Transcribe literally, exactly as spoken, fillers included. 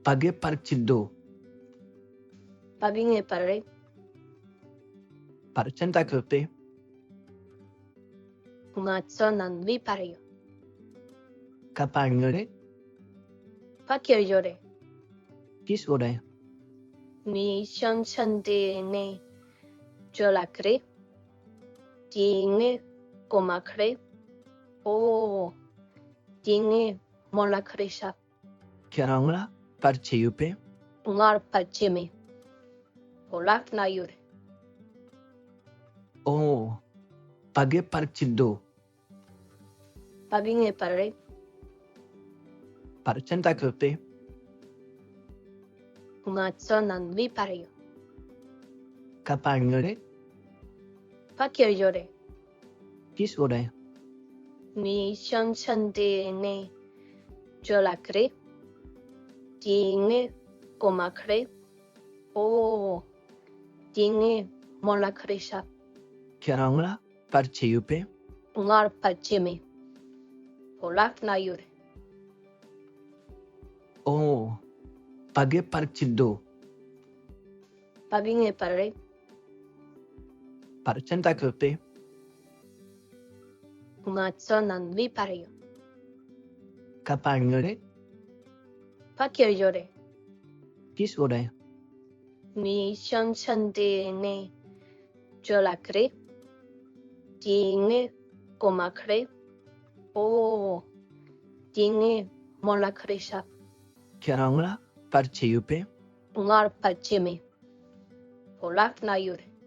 ཕ་གི་ཕར་ཕྱིན་འདུག་ཕ་གི་ངའི་ཕར་རེད། ཕར་ཕྱིན་ད་ཁོ་པས། ང་ཚོ་ནང་མི་ཕར་ཡོད། ཁ་པར་ཉོ་རེད། ཕ་ཁྱེར་ཡོད་རེད། ཏིས་འོ་རེད། ངའི་ཤང་ཆན་དེ་ནས་ཇོ་ལགས་རེད། དེ་ངའི་གོ་མ་ཁ་རེད། ཨོ། དེ་ངའི་མོ་ལགས་རེད་ཤག་ཁྱེད་རང་ལ་ཕར་ཆེ་ཡོད་པས། ངར་ཕར་ཆེ་མེད། ཁོ་ལག་ན་ཡོད་རེད། ཨོ། ཕ་གི་ཕར་ཆེ་འདུག་ཕ་གི་ངའི་ཕར་རེད། ཕར་ཕྱིན་ད་ཁོ་པས། ང་ཚོ་ནང་མི་ཕར་ཡོད། ཁ་པར་ཉོ་རེད། ཕ་ཁྱེར་ཡོད་རེད། ཏིས་འོ་རེད། ངའི་ཤང་ཆན་དེ་ནས་ཇོ་ལགས་རེད། དེ་ངའི་གོ་མ་ཁ་རེད། ཨོ། དེ་ངའི་མོ་ལགས་རེད་ཤག་ཁྱེད་རང་ལ་ཕར་ཆེ་ཡོད་པས། ངར་ཕར་ཆེ་མེད། ཁོ་ལག་ན་ཡོད་རེད། ཨོ། ཕ་གི་ཕར་ཆེ་འདུག་ཕ་གི་ངའི་ཕར་རེད། ཕར་ཕྱིན་ད་ཁོ་པས། ང་ཚོ་ནང་མི་ཕར་ཡོད། ཁ་པར་ཉོ་རེད། ཕ་ཁྱེར་ཡོད་རེད། ཏིས་འོ་རེད། ངའི་ཤང་ཆན་དེ་ནས་ཇོ་ལགས་རེད། དེ་ངའི་གོ་མ་ཁ་རེད། ཨོ། དེ་ངའི་མོ་ལགས་རེད་ཤག་ཁྱེད་རང་ལ་ཕར་ཆེ་ཡོད་པས། ངར་ཕར་ཆེ་མེད། ཁོ་ལག་ན་ཡོད་རེད།